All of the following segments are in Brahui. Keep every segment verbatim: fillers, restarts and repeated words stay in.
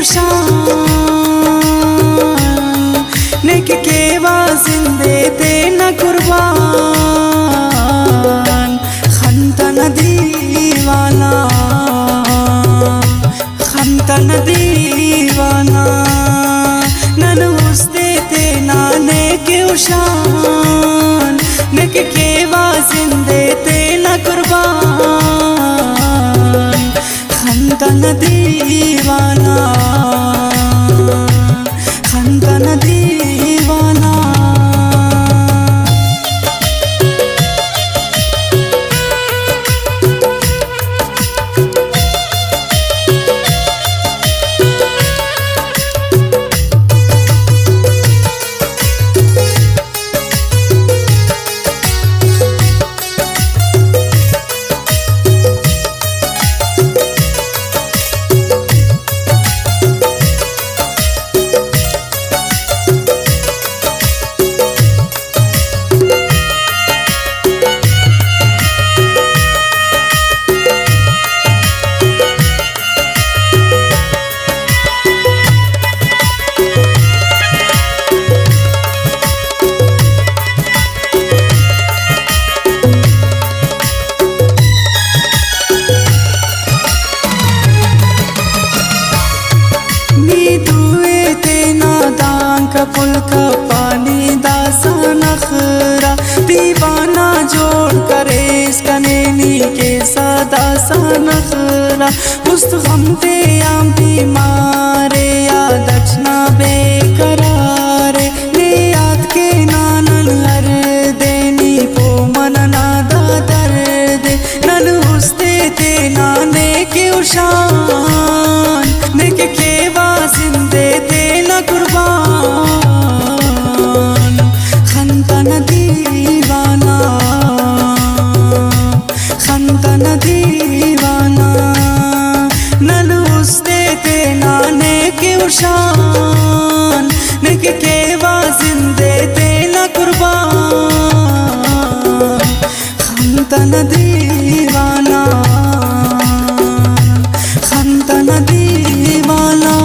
شان، نے کہ کیوا زندے تینا قربان۔ خن تنا دیوانہ، خن تنا دیوانہ، نن است تینا نے کہ شان، نے کہ کیوا زندے تینا قربان۔ خن تنا دیوانہ، خن تنا دیوانہ۔ نی دوئے تینا دانک پل کپانی داسا نخرہ، دیوانہ جوڑ کریس کنے نی کیسہ داسا نخرہ۔ است غم تے آن بیمارے، یاد اٹ نا بے قرارے، نے یاد کے نانن ہر دے، نی پو مننا دا درد۔ نن است تینا نے کہ شان، نے کہ کیوا زندے تینا قربان۔ خن تنا دیوانہ، خن تنا دیوانہ، نن است تینا نے کہ شان، نے کہ کیوا زندے تینا قربان۔ خن تنا دیوانہ، خن تنا دیوانہ۔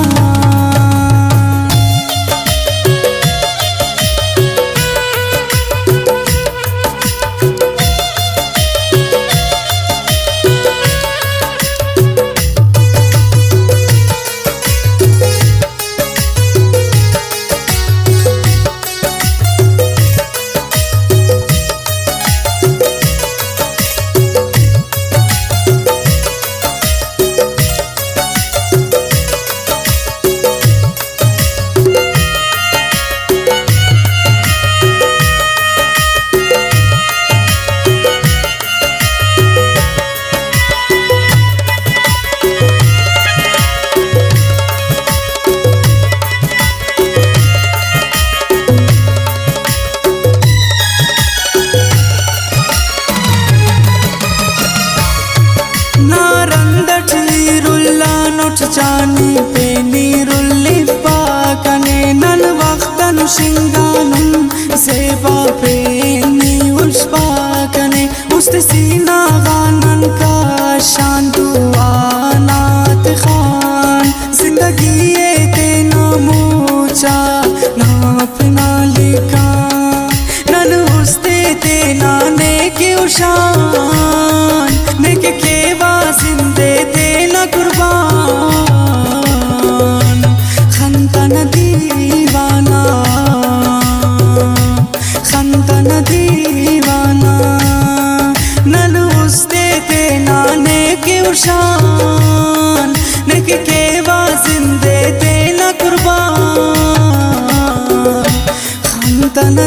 نا رند اٹ ای رلانٹ جانی پینی رلپا کنے، نن وختن شنگانن زیبا پینی اشپا کنے۔ است سینہ غا نن کشان دعا نا تخان، زندگی ءِ تینا موچا نا پنا لکھان۔ نن است تینا نے کہ شان، نے کہ کیوا زندے تینا قربان۔ خن تنا دیوانہ، خن تنا دیوانہ، نن است تینا نے کہ شان، نے کہ کیوا زندے تینا قربان۔ خن تنا